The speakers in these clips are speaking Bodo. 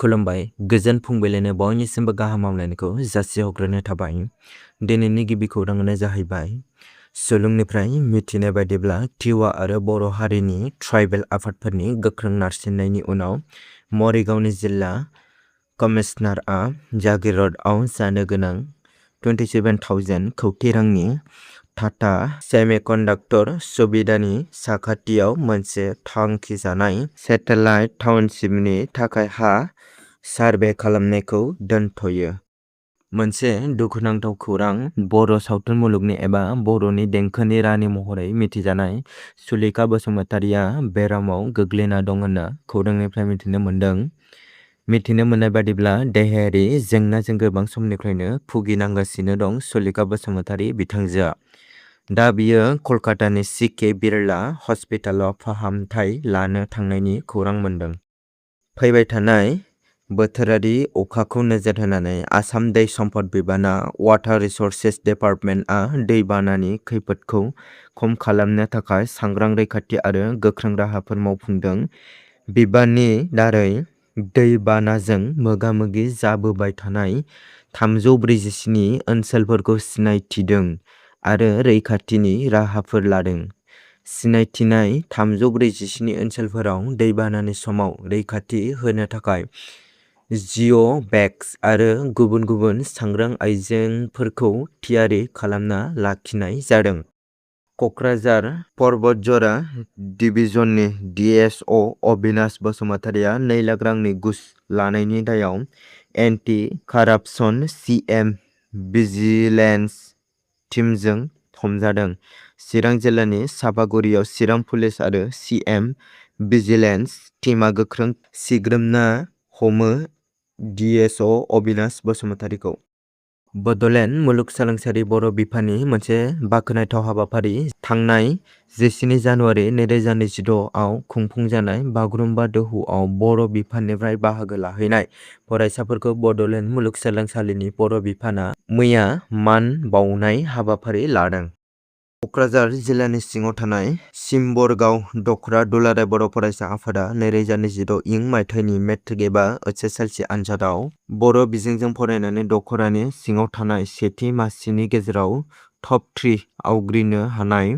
खुलुमबाय गोजोन फुंबिलिनि बयनिसिमबो गाहाम हामलायनायखौ जासिहरग्रोनाय थाबाय। दिनैनि गिबि खौराङानो जाहैबाय सुलुंनिफ्राय मिथिनाय बायदिब्ला टिवा आरो बर' हारिनि ट्राइबेल आफादफोरनि गोख्रों नारसिननायनि उनाव मरिगावनि जिल्ला कमिशनारआ जागिरदआव जानो गोनां 27,000 कौटि रांनि टाटा सेमिकन्डाक्टर सुबिदानि साखाथियाव मोनसे थांखिजानाय सेटेलाइट टाउनशिपनि थाखाय हा सार्भे खालामनायखौ दोनथ'यो। मोनसे दुखुनांथाव खौरां बर' सावथुन मुलुगनि एबा बर'नि देंखोनि रानि महरै मिथिजानाय सुलेखा बसुमतारिया बेरामाव गोग्लैना दं होनना खौरांनिफ्राय मिथिनो मोन्दों। मिथिनो मोननाय बादिब्ला देहायारि जेंनाजों गोबां समनिफ्रायनो भुगिनांगासिनो दं सुलेखा बसुमतारि बिथांजोआ। दा बियो कलकातानि CK बिरला हस्पिटालाव फाहामथाय लानो थांनायनि खौरां मोन्दों। फैबाय थानाय बोथोरारि अखाखौ नोजोर होनानै आसाम दै सम्पद बिबाना वाटार रिसोर्सेस डिपार्टमेन्टआ दैबानानि खैफोदखौ खम खालामनो थाखाय सांग्रां रैखाथि आरो गोख्रों राहाफोर मावफुंदों। बिबाननि दारै दैबानाजों मोगा-मोगि जाबोबाय थानाय 347 ओनसोलफोरखौ सिनायथिदों आरो रैखाथिनि राहाफोर लादों। सिनायथिनाय 347 ओनसोलफोराव दैबानानि समाव रैखाथि होनो थाखाय जिअ'बेग्स आरो गुबुन गुबुन सांग्रां आइजेंफोरखौ थियारि खालामना लाखिनाय जादों। क'क्राझार पर्बतझरा डिभिजननि DSO अबिनाश बसुमतारिया 2 लाख रांनि घुस लानायनि दायाव एन्टि कारापसन CM भिजिलेन्स टीमजों हमजादों। चिरां जिल्लानि चापागुरियाव चिरां पुलिस आरो CM भिजिलेन्स टीमआ गोख्रों सिग्रोमना हमो DSO अबिनाश बसुमतारिखौ। बड'लेण्ड मुलुगसोलोंसालि बर' बिफाननि मोनसे बाखनायथाव हाबाफारि थांनाय 17 जानुवारि 2026 आव खुंफुंजानाय बागुरुम्बा दोहौआव बर' बिफाननिफ्राय बाहागो लाहैनाय फरायसाफोरखौ बड'लेण्ड मुलुगसोलोंसालिनि बर' बिफाना मैया मान बाउनाय हाबाफारि लादों। क'क्राझार जिल्लानि सिङाव थानाय सिम्बरगाव दख'रा दुलाराय बर' फरायसा आफादा 2026 इं मायथाइनि मेट्रिक एबा HSLC आनजादाव बर' बिजोंजों फरायनानै दख'रानि सिङाव थानाय सेथि मासिनि गेजेराव टप 3 आवग्रिनो हानाय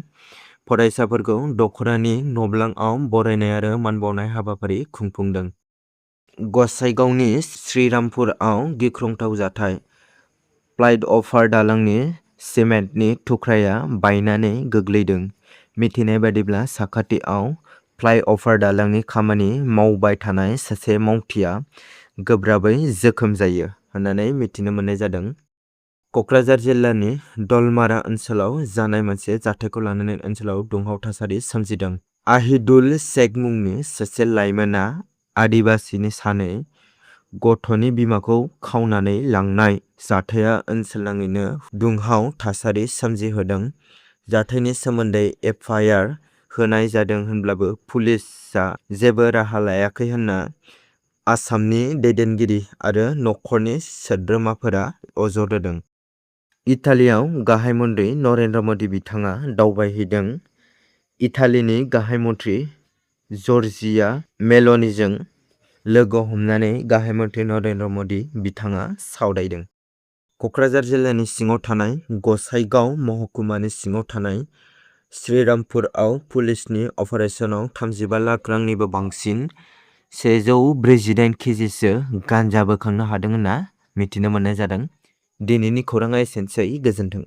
फरायसाफोरखौ दख'रानि नब्लांआव बरायनाय आरो मान बाउनाय हाबाफारि खुंफुंदों। गसाइगावनि श्रीरामपुरआव गिख्रंथाव जाथाय। फ्लाइअभार दालांनि सिमेन्टनि थुख्राया बायनानै गोग्लैदों। मिथिनाय बादिब्ला साखाथियाव फ्लाइअभार दालांनि खामानि मावबाय थानाय सासे मावथिआ गोब्राबै जोखोम जायो होननानै मिथिनो मोननाय जादों। क'क्राझार जिल्लानि दलमारा ओनसोलाव जानाय मोनसे जाथायखौ लानानै ओनसोलाव दुंहाव थासारि सोमजिदों। आहिदुल शेख मुंनि सासे लाइमोना आदिबासीनि सानै गथ'नि बिमाखौ खावनानै लांनाय जाथाया ओनसोलनाङैनो दुंहाव थासारि सोमजिहोदों। जाथायनि सोमोन्दै FIR होनाय जादों होनब्लाबो पुलिसआ जेबो राहा लायाखै होनना आसामनि दैदेनगिरि आरो नखरनि सोद्रोमाफोरा अजद होदों। इटालीआव गाहाय मन्त्रि नरेन्द्र मदि बिथाङा दावबायहैदों। इटालीनि गाहाय मन्त्रि जर्जिया मेल'नीजों लोगो हमनानै गाहाय मन्त्रि नरेन्द्र मदि बिथाङा सावरायदों। क'क्राझार जिल्लानि सिङाव थानाय गसाइगाव महकुमानि सिङाव थानाय श्रीरामपुरआव पुलिसनि अपारेसनाव 35 लाख रांनिबो बांसिन 148 केजिसो गान्जा बोखांनो हादों होनना मिथिनो मोननाय जादों। दिनैनि खौराङा एसेनोसै, गोजोन्थों।